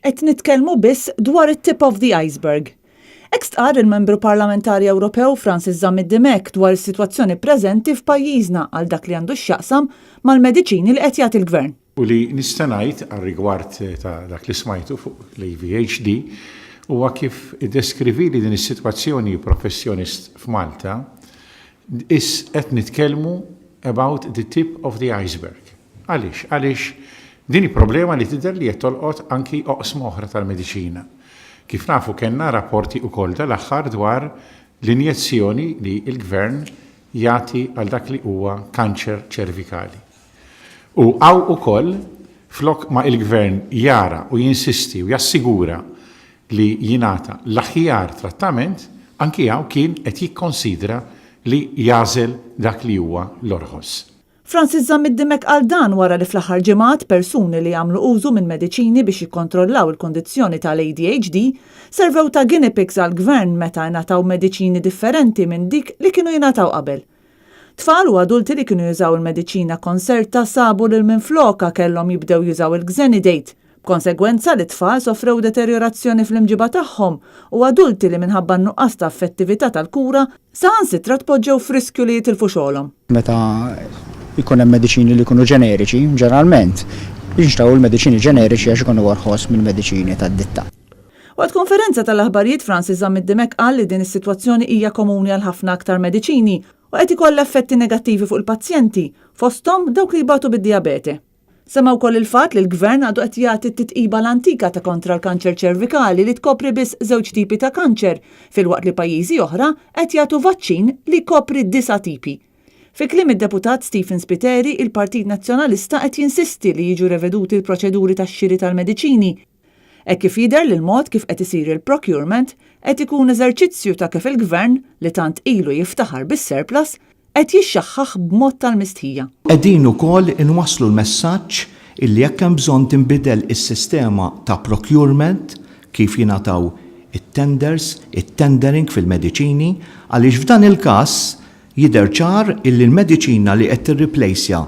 Qed nitkellmu biss dwar it-tip of the iceberg. Hekk stqarr il-Membru Parlamentari Ewropew Francis Zammit Dimech dwar is-sitwazzjoni preżenti f'pajjiżna għal dak li għandu x'jaqsam mal-mediċini li qed jagħti l-Gvern. U li nista' ngħid għar-rigward ta' dak li smajtu fuq l-AVHD huwa kif iddeskrivili din is-sitwazzjoni professjonist f'Malta, is qed nitkellmu about the tip of the iceberg. Għaliex? Għaliex din hi problema li tidher li qed tolqot anki oqsma oħra tal-mediċina. Kif nafu kellna rapporti ukoll dal-aħħar dwar l-injezzjoni li l-Gvern jagħti għal dak li huwa kanċer ċervikali. U hawn ukoll flok ma il-Gvern jara u jinsisti u jassigura li jingħata l-aħjar trattament, anki hawn kien qed jikkonsidra li jagħżel dak li huwa l-orħos. Francis Zammit Dimech qal dan wara li fl-aħħar ġimgħat persuni li jagħmlu użu minn mediċini biex jikkontrollaw il-kundizzjoni tal-ADHD servew ta' guinea pigs għall-Gvern meta ingħataw mediċini differenti minn dik li kienu jingħataw qabel. Tfal u adulti li kienu jużaw il-mediċina Concerta sabu lil minflokha kellhom jibdew jużaw il-Xenidate, b'konsegwenza li t-tfal sofrew deterjorazzjoni fl-imġiba tagħhom u adulti li minħabba n-nuqqas ta' effettività tal-kura saħansitra tpoġġew f'riskju li jitilfu xogħolhom. Meta jkun hemm mediċini li jkunu ġeneriċi, ġeneralment jinxtraw il-mediċini ġeneriċi għax ikunu orħos mill-mediċini tad-ditta. Waqt konferenza tal-aħbarijiet Francis Zammit Dimech qal li din is-sitwazzjoni hija komuni għal ħafna aktar mediċini u qed ikollha effetti negattivi fuq il-pazjenti, fosthom dawk li jbatu bid-dijabete. Semma wkoll il-fatt li l-Gvern għadu qed jagħti t-titqiba l-antika ta' kontra l-kanċer ċervikali li tkopri biss żewġ tipi ta' kanċer filwaqt li pajjiżi oħra qed jagħtu vaċċin li jkopri disa' tipi. Fi kliem id-Deputat Stephen Spiteri, il-Partit Nazzjonalista qed jinsisti li jiġu reveduti l-proċeduri tax-xiri tal-mediċini, hekk kif jidher li l-mod kif qed isir il-procurement qed ikun eżerċizzju ta' kif il-Gvern, li tant ilu jiftaħar bis-surplus, qed jixxaħħaħ b'mod tal-mistħija. Qegħdin ukoll inwasslu l-messaġġ illi jekk hemm bżonn tinbidel is-sistema ta' procurement, kif jingħataw it-tenders, it-tendering fil-mediċini, għaliex f'dan il-każ jidher ċar illi l-mediċina li qed tirriplejsja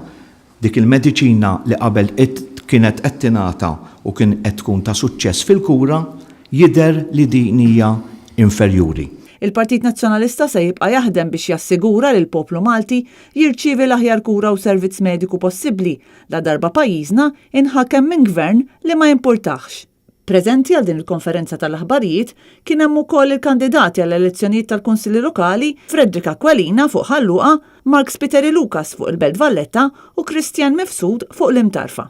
Dik il-mediċina li qabel kienet qed tingħata u kien qed tkun ta' suċċess fil-kura, jidher li din hija inferjuri. Il-Partit Nazzjonalista se jibqa' jaħdem biex jassigura li l-poplu Malti jirċievi l-aħjar kura u servizz mediku possibbli ladarba pajjiżna inħakem minn Gvern li ma jimpurtahx. Preżenti għal din il-konferenza tal-aħbarijiet kien hemm ukoll il-kandidati għall-elezzjonijiet tal-Kunsilli Lokali Frederick Aquilina fuq Ħal Luqa, Mark Spiteri Lucas fuq il-Belt Valletta u Christian Mifsud fuq l-Imtarfa.